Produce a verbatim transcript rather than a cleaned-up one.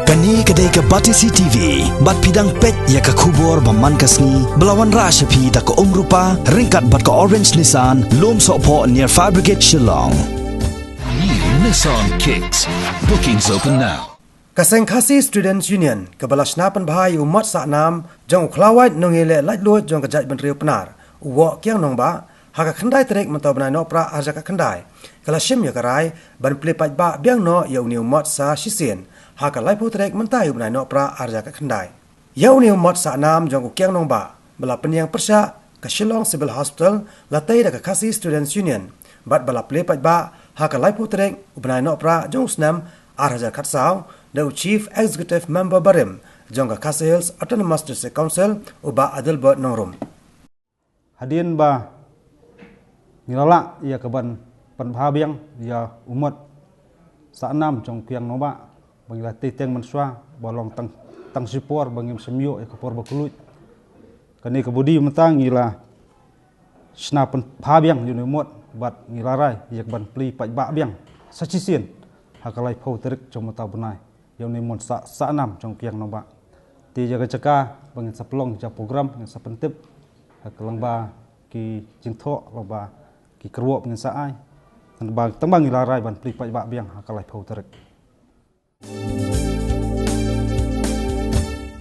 Kane ka dei ka Batesi T V, bad phi dang peit ïa ka khubor ba man ka sngi, ba la wanrah sha phi da ka Umrupa, ryngkat bad ka Orange Nissan, Lumsohphoh near Fire Brigade Shillong. New Nissan Kicks. Bookings open now. Ka seng Khasi Students Union, kaba la shna pynbha ïa u mot sahnam jong u Khlawait Nongïaleh Laitluid jong ka jaitbynriew Pnar, u Woh Kiang Nongbah, ha ka khyndai tarik mynta u bnai Nohprah arhajar khatkhyndai, ka la shim ïa ka rai ban plie paidbah biang noh ïa une u mot sa shisien ha ka laiphew tarik mynta u bnai Nohprah arhajar khatkhyndai. Ïa une u mot sahnam jong u Kiang Nongbah, ba la pynïeng pyrshah ka Shillong Civil Hospital, la tei da ka Khasi Students Union, bad ba la plie paidbah ha ka laiphew tarik u bnai Nohprah jong u snem arhajar khatsaw, da u Chief Executive Member barim jong ka Khasi Hills Autonomous District Council, u Bah Adelbert Nongrum. Hadien ba ngi la lah ïa ka ban pynbha biang ïa u mot sahnam jong u Kiang Nongbah, ba ngi la tei teng mynshuwa, ba long tang, tang shipor ba ngim shym ïoh ïa ka por ba kylluid. Kane ka budi mynta ngi la shna pynbha biang ïa une u mot, bad ngi la rai ïa ka ban plie paidbah biang sa shisien ha ka laiphew tarik jong mynta u bnai ïa une u mot sa, sahnam jong u Kiang Nongbah. Te ïa ka jaka ba ngin sa pynlong ïa ka program, ngin sa pyntip ha ka, lyngba ki jingthoh, lyngba ki kyrwoh ba ngin sa ai. Tang ba, tang ba ngi la rai ban plie paidbah biang ha ka laiphew tarik.